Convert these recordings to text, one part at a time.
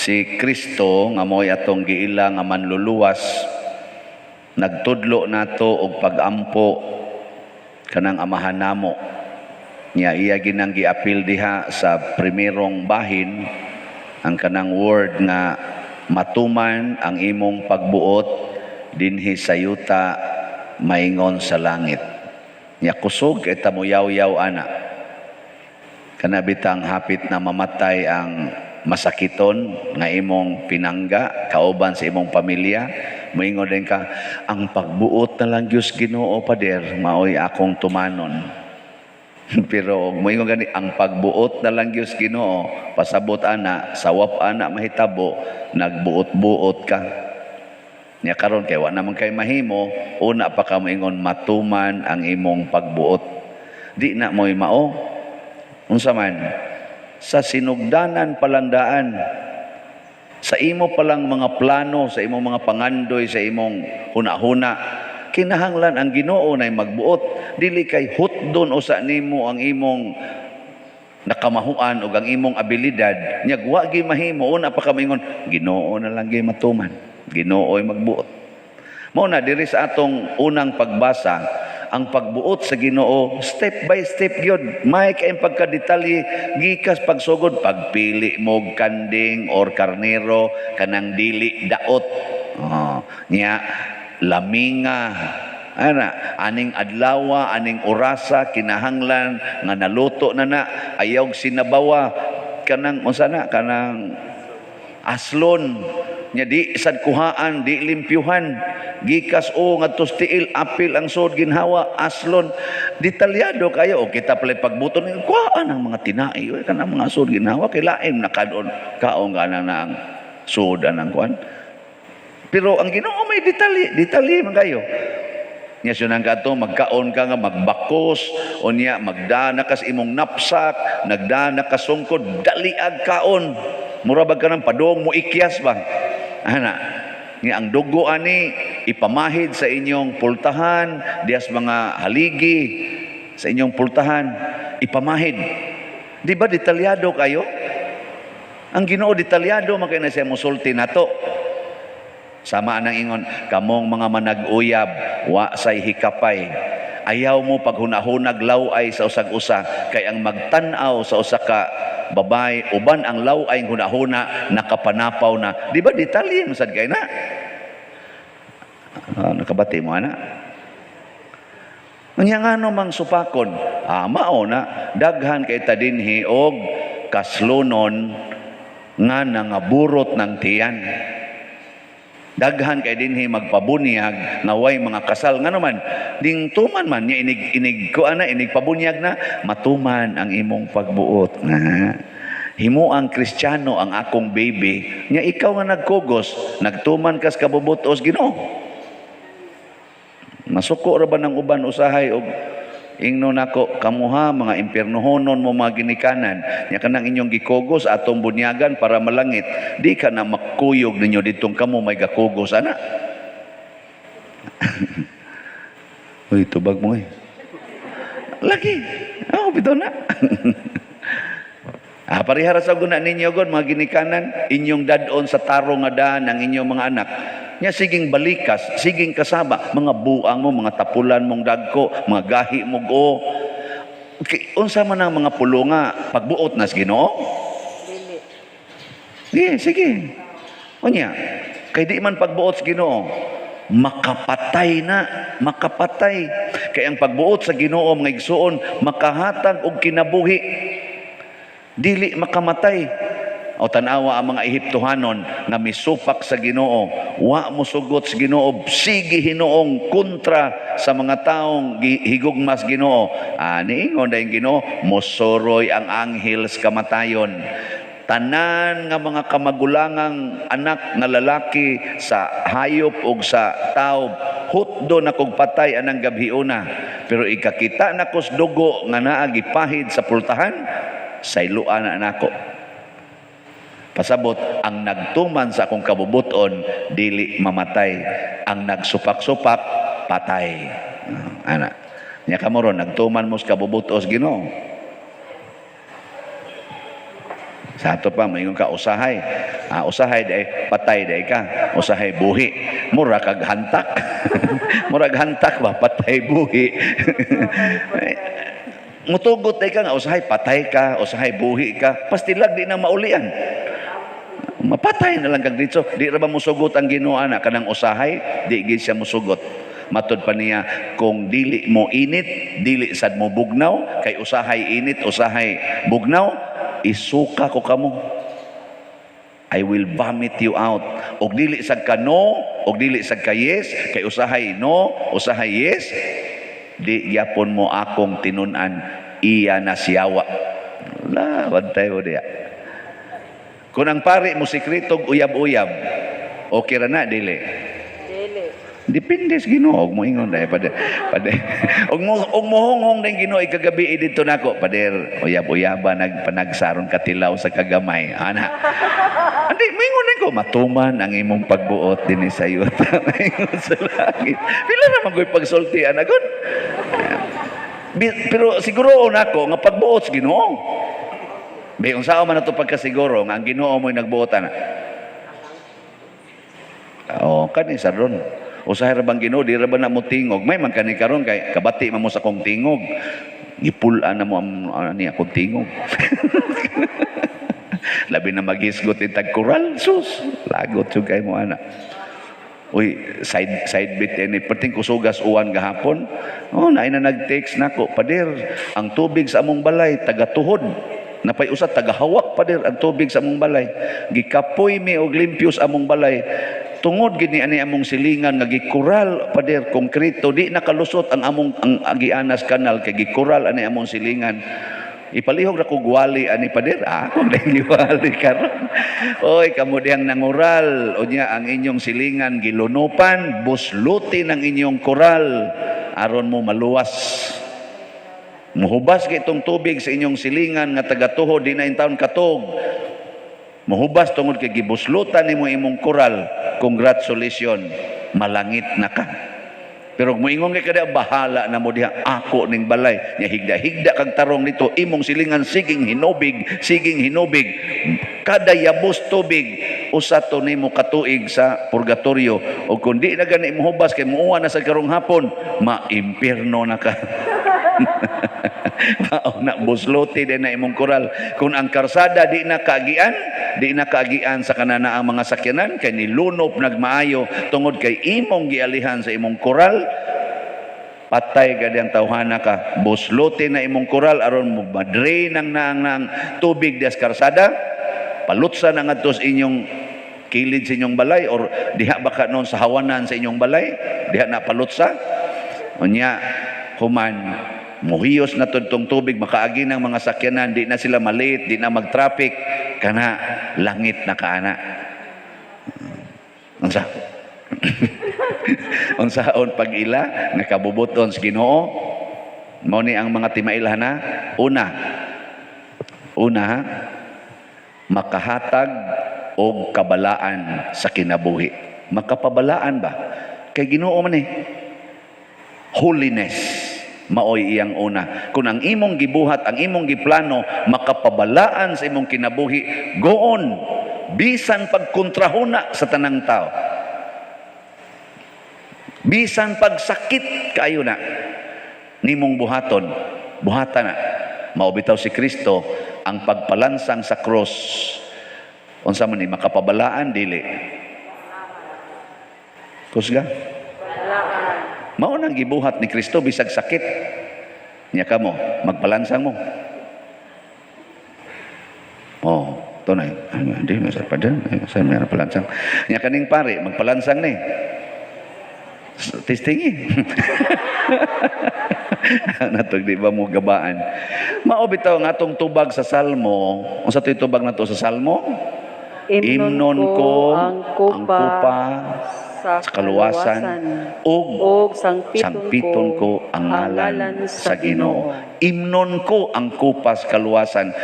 Si Kristo nga mo'y atong giila nga manluluwas, nagtudlo nato og pagampo kanang Amahan namo. Nya iya ginang giapil diha sa primerong bahin ang kanang word nga "Matuman ang imong pagbuot dinhi sa yuta maingon sa langit." Nya kusog kay ta moyaw-yaw ana. Kana bitang hapit na mamatay ang masakiton nga imong pinangga kauban sa imong pamilya, moingon din ka, "Ang pagbuot na lang Diyos Ginoo, Pader, maoy akong tumanon." Pero moingon gani, "Ang pagbuot na lang Diyos Ginoo," pasabot ana, sawap ana mahitabo, nagbuot-buot ka. Nya karon kay wa naman kay mahimo, una pa ka moingon, "Matuman ang imong pagbuot." Di na mo'y mao. Unsa man? Sa sinugdanan palandaan, sa imo palang mga plano, sa imong mga pangandoy, sa imong huna-huna, kinahanglan ang Ginoo na magbuot. Dili kay hutdon usa nimo ang imong nakamahuan o ang imong abilidad, nya wa gi mahimo, una pa ka moingon, "Ginoo na lang gi matuman. Ginoo ay magbuot." Mao na diri sa atong unang pagbasa, ang pagbuot sa Ginoo step by step gyud. May kay pagkadetalye gikas pagsugod pagpili mo kanding or karnero kanang dili daot. Oh, nya laminga ana, aning adlawa, aning orasa kinahanglan nga naluto na na, ayaw sinabawa, kanang unsa na, kanang aslon nya, di sad kuhaan, di limpyuhan, gikas o ngadto sa tiil, apil ang sod, ginhawa, aslon, detalyado kayo. O kita pala pagbuton, kuhaan ang mga tinai, oy, kanang mga sod ginhawa, kay lain na kadon kaon nga na ang sod anang kuan. Pero ang Ginoo may detalye, detalye man kayo. Nya sunang kadto magkaon ka nga magbakos o niya magdana kas imong knapsack, nagdana ka sungkod, daliag kaon. Mura bag ka ng padong mo ikyas ba? Ana. Nga ang dugo ani ipamahid sa inyong pultahan, diyas mga haligi sa inyong pultahan, ipamahid. Di ba detalyado kayo? Ang Ginoo detalyado man kay na siya musulti nato. Sama nang ingon, "Kamong mga manag-uyab, wa say hikapay. Ayaw mo paghunahunag laway sa usag usa, kay ang magtan-aw sa usa ka babae uban ang laway hunahuna, nakapanapaw na." Di ba detalye man sad kay na? Ah, nakabati mo ana? Unya ngano mang supakon? Ah, mao na daghan kay ta dinhi og kaslonon nga nangaburot ng tiyan. Daghan kay dinhi magpabunyag nga way mga kasal, ngano man ding tuman man niya inig inig ko ana, inig pabunyag na, "Matuman ang imong pagbuot." Na himuang Kristiyano ang akong baby. Nya ikaw nga nagkugos, nagtuman kas kabubutos Ginoo? Masuko ra ba ng uban usahay og ingno nako, "Kamuha mga impiernohonon mo mga ginikanan." Nya kanang inyong gikugos atong bunyagan para malangit, di ka na makuyog ninyo ditong kamo may gakugos ana. Uy, tubag mo eh. Lagi. Oh, bitaw na. Ah, parehara sa guna ninyo god mga ginikanan, inyong dadon sa tarong nga daan ang inyong mga anak. Nya siging balikas, siging kasaba, mga buang mo, mga tapulan mong dagko, mga gahi mo go. Okay, unsa man ang mga pulunga, pagbuot nas Ginoo? Dili. Sige, sige. Unya, kay di man pagbuot sa Ginoo, makapatay na, makapatay. Kay ang pagbuot sa Ginoo, mga igsuon, makahatag og kinabuhi. Dili makamatay. O tanawa ang mga Ehiptohanon nga misupak sa Ginoo, wa mo sugot sa Ginoo, sige hinuong kontra sa mga taong higugmas Ginoo. Ah, niingon dayong Ginoo, "Mosoroy ang anghel sa kamatayon. Tanan nga mga kamagulangang anak nga lalaki sa hayop ug sa tawo, hutdo na kog patay anang gabhiuna. Pero ikakita na kos dugo nga naa gipahid sa pultahan, sayloan na nako." Pasabot, ang nagtuman sa akong kabubuton, dili mamatay. Ang nagsupak-supak, patay. Ah, ana. Nya kamo ron, nagtuman mo sa kabubutos Ginoo? Sa ato pa, moingon ka usahay. Ah, usahay day patay day ka. Usahay buhi. Mura kag hantak. Murag hantak ba, patay buhi. Mutugot day ka nga usahay patay ka, usahay buhi ka. Pastilag di na maulian. Mapatay na lang kag dito. Di ra ba musugot ang Ginoo ana kanang usahay? Di gid siya musugot. Matod pa niya, kung dili mo init, dili sad mo bugnaw, kay usahay init, usahay bugnaw, isuka ko kamo. I will vomit you out. Og dili sad ka no, og dili sad ka yes, kay usahay no, usahay yes, di yapon mo akong tinun-an, iya na siyawa. La, bantay mo diya. Kung ang pari mo sikretog uyab-uyab, okay ra na, dili? Dili. Depende sa Ginoo og moingon dai pader. Pader. Og mohonghong din Ginoo kagabi dito nako, pader, uyab-uyaba nagpanagsaron katilaw sa kagamay. Ana. Andi moingon din ko matuman ang imong pagbuot dinhi sa yuta. Moingon sa langit. Pila ra man ko'y pagsulti ana gud. Pero siguro nako nga pagbuot sa Ginoo. Bi unsa man ato pagkasiguro nga ang Ginoo mo'y nagbuot ana? Oh, kani sa ron. Usahay ra bang Ginoo, di ra ba na mo tingog? May man kani karon kay kabati man mo sa akong tingog. Gipul-an na mo ang ano niya akong tingog. Labi na maghisgot itag kural, sus. Lagot jud kay mo ana. Uy, side side bit ini perting kusugas uwan gahapon. Oh, naay na nag-text nako, "Pader, ang tubig sa among balay tagatuhod. Napay usa tagahawak, pader, ang tubig sa among balay. Gikapoy mi og limpyo sa among balay. Tungod gini ani among silingan nga gikural, pader, konkreto, di nakalusot ang among ang agianas kanal kay gikural ani among silingan. Ipalihog ra kog wali ani, pader." Ah, ako na giwali karon. Oy, kamo dihang nangural, unya ang inyong silingan gilunupan, buslutin ang inyong koral aron mo maluwas. Muhubas kay itong tubig sa inyong silingan nga tagatuhod, di na taon katog. Muhubas tungod kay gibuslutan nimo imong koral. Congratulations, malangit na ka. Pero kung moingon kay kada bahala na mo diha, ako ning balay nya higda-higda kag tarong nito imong silingan siging hinubig, siging hinubig. Kada yabos tubig usa to nimo katuig sa purgatorio. O kung di na gani mohubas kay muuwan na sa karong hapon, maimpierno na ka. Mao na, busluti din na imong koral. Kung ang karsada di na kaagian, di na kaagian sa kanana ang mga sakyanan kay nilunop nagmaayo tungod kay imong gialihan sa imong koral, patay ka diyang tawhana ka. Busluti na imong koral aron mo ma-drain ang naang naang tubig dias karsada. Palutsa na ngadto sa inyong kilid sa inyong balay or diha baka noon sa hawanan sa inyong balay, diha na palutsa. Unya, human, muhiyos na tong tubig, makaagi ng mga sakyanan, di na sila malit, di na mag-traffic, kana langit na kaana. Unsa? Unsaon pag-ila nga kabubuton sa Ginoo? Mao ni ang mga timailhan na. Una, una, makahatag og kabalaan sa kinabuhi. Makapabalaan ba? Kay Ginoo man eh. Holiness maoy iyang una. Kung ang imong gibuhat, ang imong giplano makapabalaan sa imong kinabuhi, go on. Bisan pagkontrahuna sa tanang tao. Bisan pagsakit kayo na nimong buhaton, buhata na. Mao bitaw si Kristo ang pagpalansang sa cross. Unsa man ni, makapabalaan dili? Kusga? Mao nang gibuhat ni Kristo bisag sakit. Nya kamo, magpalansang mo. Oh, to na. Hindi mo sa pader, sa mga palansang. Nya kaning pare, magpalansang ni. Testingi. Natog di ba mo gabaan? Mao bitaw ang atong tubag sa Salmo. Unsa to'y tubag nato sa Salmo? Imnon ko ang kupa, sa kaluwasan ug ug sangpiton, sangpiton ko ang ngalan sa Ginoo. Imnon ko ang kupa sa kaluwasan.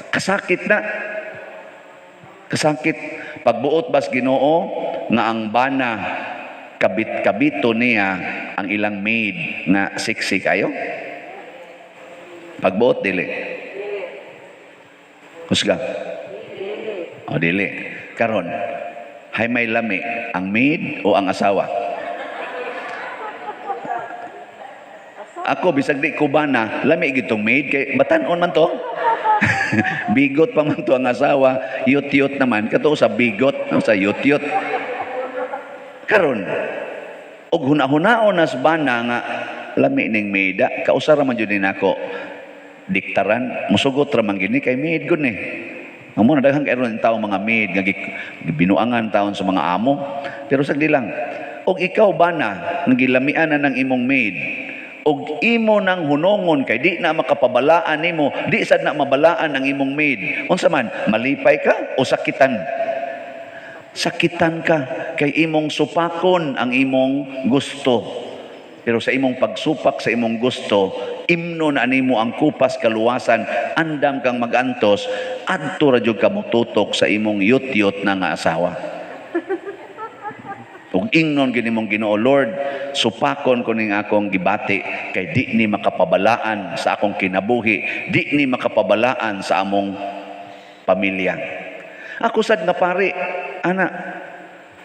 Kasakit na. Kasakit. Pagbuot bas Ginoo nga ang bana kabit-kabito niya ang ilang maid nga sexy kayo? Pagbuot dili? Kusga. O dili. Karon, hay may lami, ang maid o ang asawa? Ako bisag di ko bana, lami gitong maid kay batan-on man to. Bigot pa man to ang asawa, yut-yut naman kato sa bigot, sa yut-yut. Karon, og huna-hunaon nas bana nga lami ning maida, kausa ra man jud ni nako diktaran, musugot ra man gini kay maid gud ni. Amo na daghan kay ron tao mga maid nga gibinuangan taon sa mga amo. Pero sagdi lang, og ikaw bana nga gilamian na ng imong maid, og imo nang hunongon kay di na makapabalaan nimo, di sad na mabalaan ang imong maid. Unsa man, malipay ka o sakitan? Sakitan ka kay imong supakon ang imong gusto. Pero sa imong pagsupak sa imong gusto, imno na nimo ang kupas kaluwasan, andam kang magantos, adto ra jud ka motutok sa imong yut-yut na nga asawa. Ug ingnon gini mong Ginoo, Lord, supakon ko ning akong gibati kay di ni makapabalaan sa akong kinabuhi, di ni makapabalaan sa among pamilya. Ako sad nga pare, ana,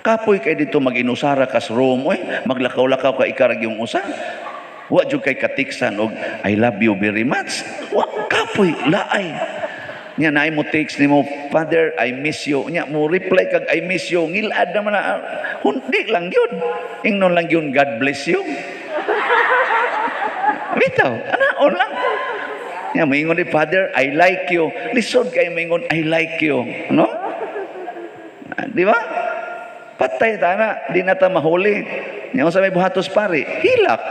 kapoy kay dito mag-inusara kas room, oy, maglakaw-lakaw ka ikarag yung usa. Wa jud kay katiksan og I love you very much. Wa kapoy, laay. Nya naay mo text nimo, Father, I miss you. Nya mo reply kag I miss you, ngilad naman na. Hundi lang yun. Ingnon lang yun, God bless you. Bitaw, anaon lang. Nya moingon ni Father, I like you. Lisod kay moingon I like you, no? Di ba? Patay ta na, di na ta mahuli. Nya unsa may buhatos pare? Hilak.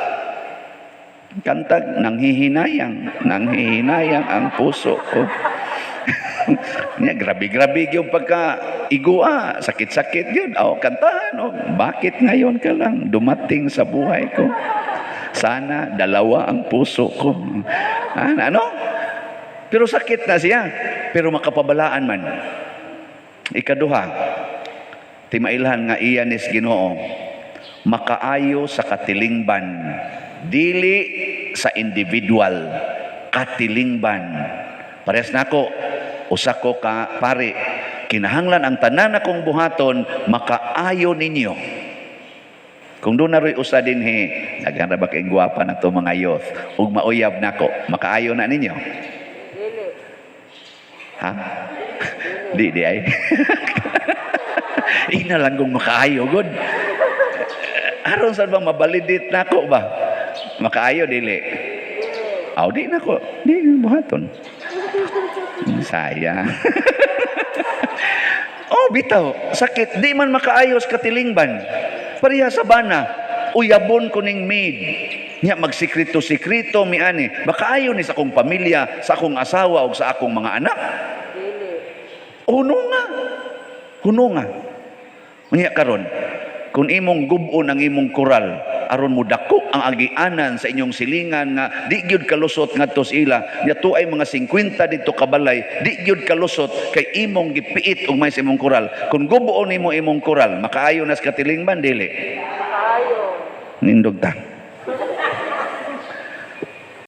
Kantag nanghihinayang, nanghihinayang ang puso ko. Nya grabe-grabe gyud pagka igua, sakit-sakit gyud. Oh, kantahan oh, bakit ngayon ka lang dumating sa buhay ko? Sana dalawa ang puso ko. Ah, ano? Pero sakit na siya, pero makapabalaan man. Ikaduha, timailhan nga iya nis Ginoo, makaayo sa katilingban, dili sa individual, katilingban. Parehas nako, usa ko ka pare, kinahanglan ang tanan akong buhaton makaayo ninyo. Kung doon na ro'y usa dinhi, daghan ra ba kay gwapa na to mga youth, ug mauyab nako, makaayo na ninyo? Dili. Ha? Di di ay. Ina lang kung makaayo gud. Aron sa bang mabalidit nako ba? Makaayo dili. Aw di nako, di buhaton. Sayang. Oh, bitaw, sakit. Di man makaayos katilingban. Pareha sa bana, uyabon ko ning maid. Nya magsikreto-sikreto mi ani. Makaayo ni sa akong pamilya, sa akong asawa ug sa akong mga anak. Dili. Huno nga. Huno nga. Unya karon, kung imong gub-on ang imong koral, aron mo dako ang agianan sa inyong silingan nga di gyud kalusot ngadto sa ila, nya tuay mga 50 didto kabalay, di gyud kalusot kay imong gipiit og may sa imong koral. Kung gubuon nimo imong koral, makaayo nas katilingban dili? Makaayo. Nindog ta.